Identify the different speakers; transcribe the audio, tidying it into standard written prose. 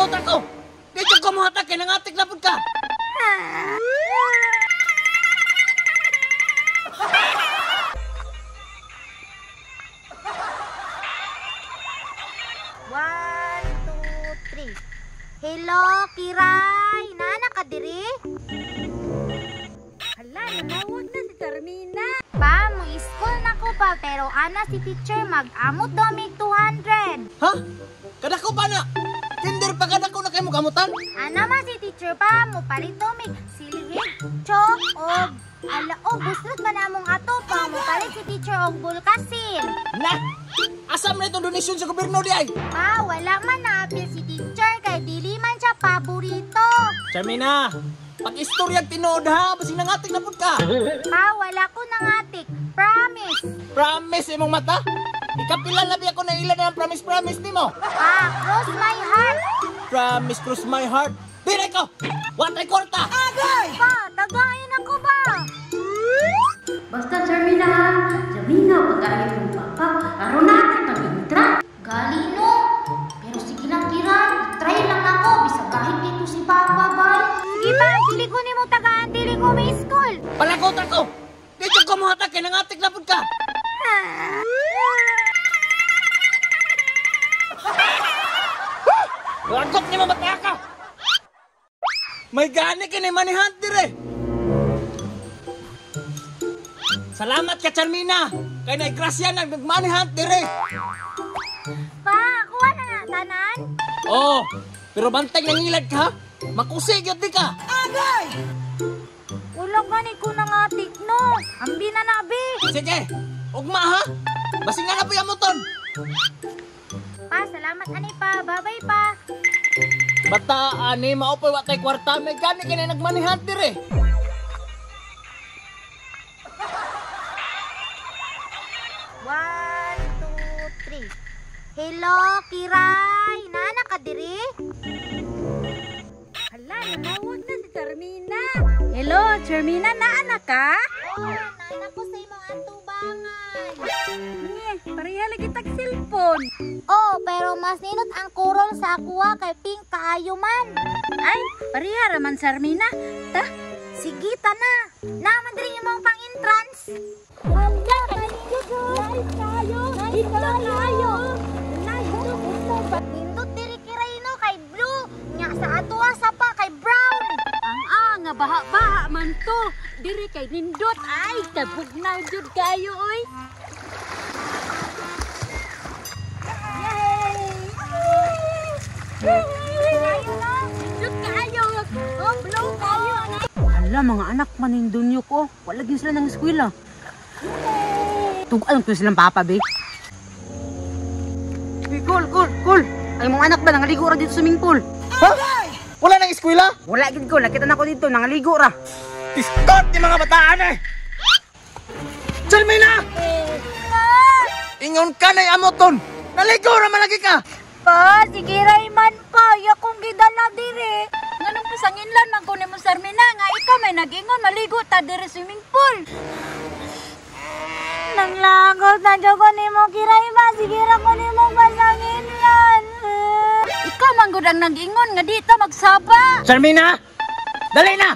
Speaker 1: Palagot ako! Dito ko muhatag kay nangatik na pud ka!
Speaker 2: One, two, three. Hello, Kiray! Nana ka diri?
Speaker 3: Hala, nanawag na si Charmina.
Speaker 2: Pa, mo school na ko pa, pero ana si teacher mag-amot daw mig 200.
Speaker 1: Ha? Kadako pa na! Kinder pa kadako na kayo mo kamutan?
Speaker 2: Ana man si teacher pa, mo palit daw mig silhig, chalk, og ala, og buslot man among ato pa, mo palit si teacher og bulkasil.
Speaker 1: Na! Asa man itong donasyon sa gobyerno di ay?
Speaker 2: Pa, wala man naapil si teacher kay dili man siya paborito.
Speaker 1: Charmina, pag-istoryag tinuod ha, basing nangatik na pud ka.
Speaker 2: Pa, wala ko nangatik. Promise.
Speaker 1: Promise imong mata? Ikapila na bi ako na ilan ang promise nimo.
Speaker 2: Pa, cross my heart.
Speaker 1: Promise cross my heart. Dire ko. Watay kwarta.
Speaker 2: Agay! Pa, tagain ako ba?
Speaker 3: Basta Charmina ha, Charmina pag-ayo mong papa, aron natin pag-intra.
Speaker 2: Gali no. Pero sige lang Kiran, try lang ako bisag kahit dito si Papa bay. Sige pa, dili ko nimo tagaan, dili ko may school.
Speaker 1: Palagot ako. Dito ko muhatag kay nangatik na pud ka. Lagot nimo mata ka. May gani kini manihunt dire. Salamat ka Charmina. Kay naigrasya nag nagmanihunt dire.
Speaker 2: Pa, kuha na nga tanan.
Speaker 1: Oh, pero bantay nangilad ka. Makusig gyud di ka.
Speaker 2: Agay! Wala gani ko nangatik no. Ambi na na bi.
Speaker 1: Sige. Ugma ha. Basing na na po yung moton.
Speaker 2: Pa, salamat ani pa. Babay pa.
Speaker 1: Bata ani maopoy wa tay kwarta, may gani kini nagmanihunt dire.
Speaker 2: One, two, three. Hello, Kiray. Nana ka diri?
Speaker 3: Hala, nanawag na si Charmina. Hello, Charmina, naana ka?
Speaker 2: Oh, nana ko sa imong atubangan.
Speaker 3: Nye, pareha lagi tag cellphone.
Speaker 2: Oh, pero mas ninot ang kurol sa akuha kay pink kaayo man.
Speaker 3: Ay, pareha ra man Charmina. Ta,
Speaker 2: sige ta na. Naman diri imong pang-entrance. Hala, kanindot kayo. Nindot kayo. Nindot diri Kiray no kay blue, nya sa atuwa sa pa kay brown.
Speaker 3: Ang nga baha-baha man to. Diri kay nindot ay tabugnaw jud kayo oy. Nindot kayo. Oh, blue kayo.
Speaker 4: Hala mga anak manindunyo ko. Wala gyud sila ng eskwela. Tug-an ko silang papa be. Uy, cool, cool, cool. Ay mong anak ba nangaligo ra dito sa swimming pool?
Speaker 1: Ha? Wala nang eskwela?
Speaker 4: Wala gid ko, nakita na ko dito nangaligo ra.
Speaker 1: Tiskot ni mga bataan eh. Charmina! Ingon ka na amoton. Naligo ra man lagi ka.
Speaker 2: Pa, sige ray man pa, ya kong gidala dire.
Speaker 3: Nganong pasanginlan man ko nimo Charmina nga ikaw may nag-ingon maligo ta diri swimming pool.
Speaker 2: Nanglagot na jud ko nimo Kiray ba, sige ra ko nimo pasanginlan.
Speaker 3: Ikaw man gud ang nag-ingon nga di ta magsaba.
Speaker 1: Charmina! Dali na!